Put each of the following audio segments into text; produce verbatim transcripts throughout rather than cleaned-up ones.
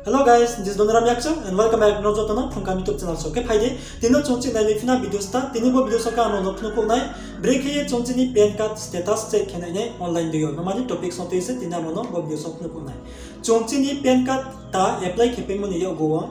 Hello guys, this is Doniram Yakchu and welcome back nrao joto no Phrungkam YouTube channel so. Khe phai di, tini chung chih nai ni phina video start, tini bo video so khe ang nrao no phnuh phuh nai, brekhe ye chung chini PAN card status check khe nai nai online dei yo, bo mani topic so tui se tini ang nrao no bo video so phnuh phuh nai. Chung chini PAN card ta apply khe paimo ni yakgu wo,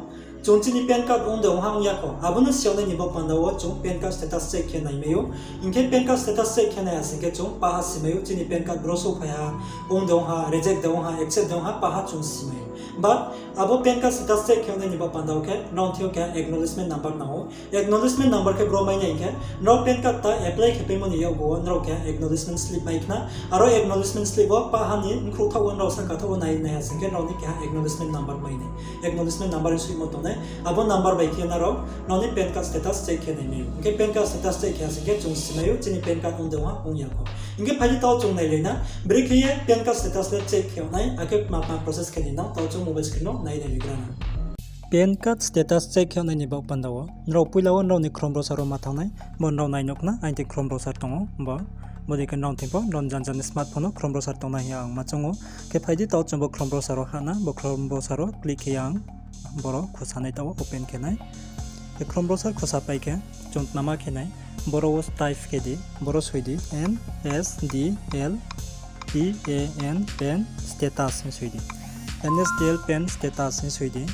chung chini PAN card ong de ong ha ong ya kho, abo no si yag nai ni bo panda wo chung PAN card status check khe nai mai ou. Hing khe PAN card status check khe nai ya sing khe chung paha si mai ou, chini PAN card bro souhphai ha, ong de ong ha, reject de ong ha, accept de ong ha, paha chung si mai ou. But abo PAN card status check khe nai ni bo panda wo khe nrao thing yo keha acknowledgement number nang ou. Acknowledgement number khe bro mai nai hing khe, nrao PAN card ta apply khe paimo ni yakgu wo nrao keha acknowledgement slip mai khna, aro acknowledgement slip wo paha ni bkhrouh thaoh wo nrao sahka thaoh wo nai nai ha sing khe nrao ni keha acknowledgement number mai nai. Acknowledgement number hing soimo tong nai, abo number bai khe nrao nrao ni PAN card status check khe nai mai ou. Hing khe PAN card status check khe ya sing khe chung si mai ou chini PAN card ong de ong ha ong ya kho. Hing khe phai di taoh chung nailai na, brekhe ye PAN card status le check khe yag nai, akhe ma ma process khe ni nang taoh chung mobile screen no nai nai gra na. PAN card status check khe yag nai ni baoh panda wo nrao poila wo nrao ni Chrome browser wo ma thanng nai, bo nrao nai nuh khna, aini thing Chrome browser tong ou, bo, bodei khe nrao thing pho nrao janja ni smartphone wo Chrome browser tongnai hing ye ang ma choung ou. Khe phai di taoh chung bo Chrome browser wo hah na, bo Chrome browser wo click khe ye ang boro khusa nai taoh wo open khe nai. Khe Chrome browser khusa pai khe chung tma ma khe nai, boro wo type khe di, boro soi di, N S D L P A N PAN status hing soi di. N S D L PAN status hing soi di.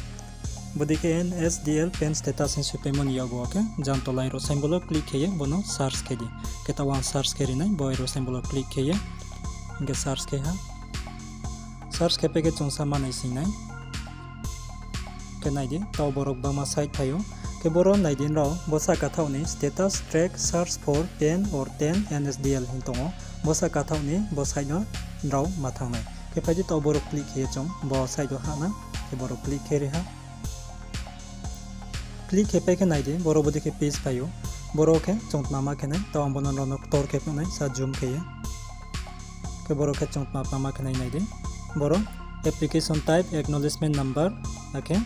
Bodei khe N S D L PAN status hing soipaimo ni yakgu wo khe jang tolai ro symbol wo click khe ye bo no search khe di. Khe taoh ang search khe ri nai, bo ro symbol wo click khe ye. Hing khe search khe ha. Search khe pai khe chung sa manai sing nai. Khe nai di, taoh borok bangma site phai ou. Khe boro nai di nrao, bo sahka thaoh ni status track search for PAN or TAN N S D L hing tong ou. Bo sahka thaoh ni bo site no nrao ma thanng nai. Khe phai di taoh boro click khe ye chung bo site wo hah na, khe boro click khe ri ha. Click khe pai khe nai di, boro bodei khe page phai ou. Boro khe chung tma ma khe nai, taoh ang bo no nrao no ktor khe phnuh nai, sa zoom khe ye. Khe boro khe chung tma tma ma khe nai nai di. Boro application type, acknowledgement number, akhe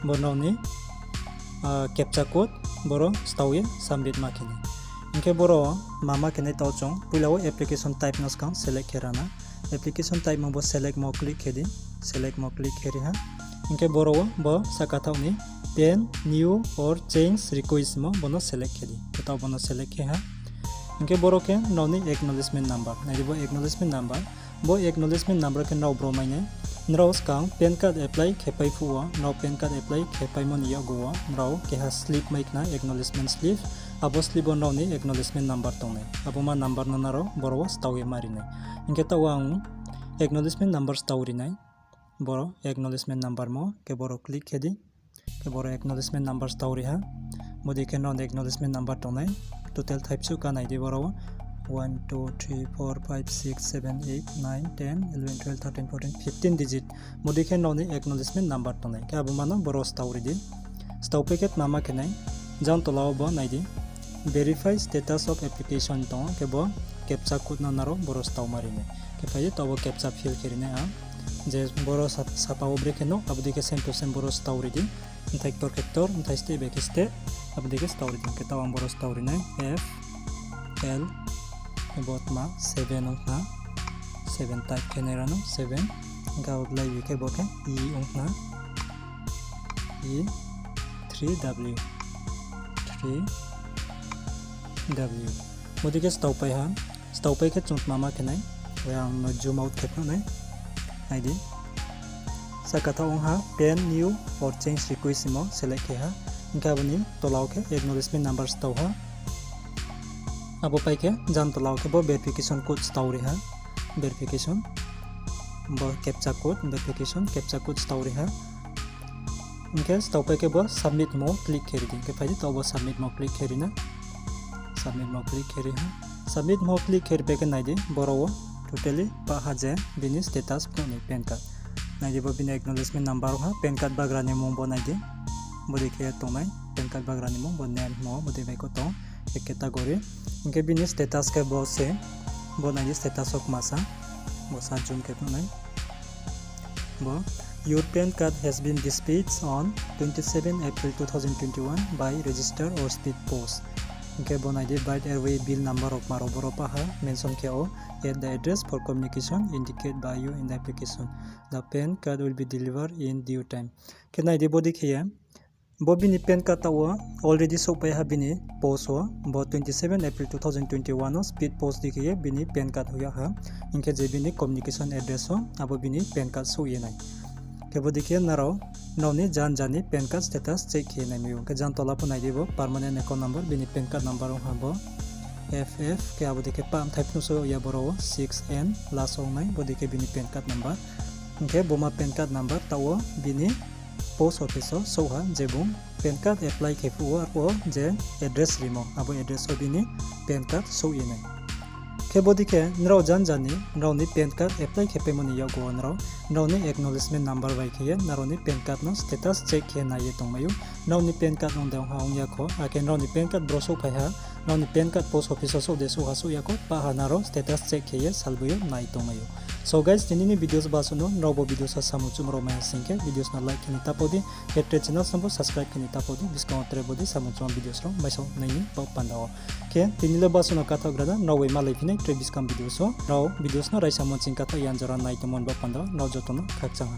bo nrao ni captcha code, boro stao ye submit ma khe nai. Hing khe boro ma ma khe nai taoh chung poila wo application type no skang select khe ra na. Application type mo bo select mo click khe di, select mo click khe ri ha. Hing khe boro wo bo sahka thaoh ni PAN new or change request mo bo no select khe di. Khe taoh bo no select khe ha. Hing khe boro khe nrao ni acknowledgement number. Nai di bo acknowledgement number. Bo acknowledgement number khe nrao bro mai nai. Nrao skang PAN card apply khe pai phuh wo, nrao PAN card apply khe paimo ni yakgu wo nrao keha slip mai khna, acknowledgement slip. Abo slip wo nrao ni acknowledgement number tong nai. Abo ma number no nrao boro wo stao ye ma ri nai. Hing khe taoh ang acknowledgement number stao ri nai. Boro acknowledgement number mo khe boro click khe di. Khe boro acknowledgement number stao ri ha. Bodei khe nrao ni acknowledgement number tong nai. Total thaipsuh ka nai di boro wo. One, two, three, four, five, six, seven, eight, nine, ten, eleven, twelve, thirteen, fourteen, fifteen digit. Bodei khe nrao ni acknowledgement number tong nai. Khe abo ma no boro stao ri di. Stao pai khe tma ma khe nai. Jang tola wo bo nai di. Verify status of application tong ou, khe bo captcha code no nrao boro stao ma ri nai. Khe phai di taoh bo captcha fill khe ri nai ang. Je boro sapa wo brekhe nuh, abo dei khe same to same boro stao ri di. Bthai ktor khe ktor, bthai steh bai khe steh, abo dei khe stao ri di. Khe taoh ang boro stao ri nai, F L, khe bo tma seven ong khna, seven type khe nai ra no, seven, hing khe abo blai bi khe bo khe E ong khna, E three W, three W. Bodei khe stao pai ha, stao pai khe chung tma ma khe nai, ang no zoom out khe phnuh nai, nai di. Sahka thaoh ong ha PAN new or change request hingmo select khe ha, hing khe abo ni tola wo khe acknowledgement number stao ha. Abo pai khe jang tola wo khe bo verification code stao ri ha, verification, bo captcha code, verification captcha code stao ri ha. Hing khe stao pai khe bo submit mo click khe ri di, hing khe phai di taoh bo submit mo click khe ri na, submit mo click khe ri ha. Submit mo click khe ri pai khe nai di, boro wo totally pah ha je bini status phnuh ni PAN card. Nai di bo bini acknowledgement number ha, PAN card bagra ni mung bo nai di, bodei khe tong nai, PAN card bagra ni mung bo name mo, bodei bai khe tong, category. Hing khe bini status khe bo se, bo nai di status wo kma sa, bo sa zoom khe phnuh nai. Bo, your PAN card has been dispatched on twenty seven April two thousand twenty one by register or speed post. Hing khe bo nai di, Bright Airway bill number rao kma rao boro pah ha mention khe ou, add the address for communication indicate by you in the application. The PAN card will be delivered in due time. Khe nai di bodei khe ye, bo bini PAN card taoh wo already souhpai ha bini post wo, bo twenty seven April two thousand twenty one wo speed post dei khe ye bini PAN card hoih yag ha. Hing khe je bini communication address wo abo bini PAN card souh ye nai. Khe bodei khe nrao, nrao ni jan jan ni PAN card status check khe ye naimai ou. Khe jan tola pho nai di bo permanent account number, bini PAN card number ong ha bo F F, khe abo dei khe pah mthai phnuh so ya boro wo six N last ong nai, bodei khe bini PAN card number. Hing khe bo ma PAN card number taoh wo bini post office wo souh ha, je bung PAN card apply khe phuh wo arphuh wo je address rimo, abo address wo bini PAN card souh ye nai. Khe bodei khe nrao jan jan ni nrao ni PAN card apply khe paimo ni yakgu wo nrao, nrao ni acknowledgement number bai khe ye nrao ni PAN card no status check khe nai ye tongmai ou. Nrao ni PAN card ong de ong ha ong ya kho, akhe nrao ni PAN card bro souhphai ha, nrao ni PAN card post office wo souh de souh ha souh ya kho, pah ha nrao status check khe ye salboi yo nai tongmai ou. So guys, tini ni videos basuh no, nrao bo videos wo samung chumrao mai ha sing khe videos no like khe ni ta pau di, khe tre channel song pho subscribe khe ni ta pau di, buskang wo tre bodei samung chuma videos rao maisao nai ni baoh panda wo. Khe tini le basuh no kathaoh gra na, nrao bai malai phi nai tre buskang videos wo, nrao videos no raisa mo ching kathaoh yan jora nai tongmo ni baoh panda wo, nrao joto no khakchang ha.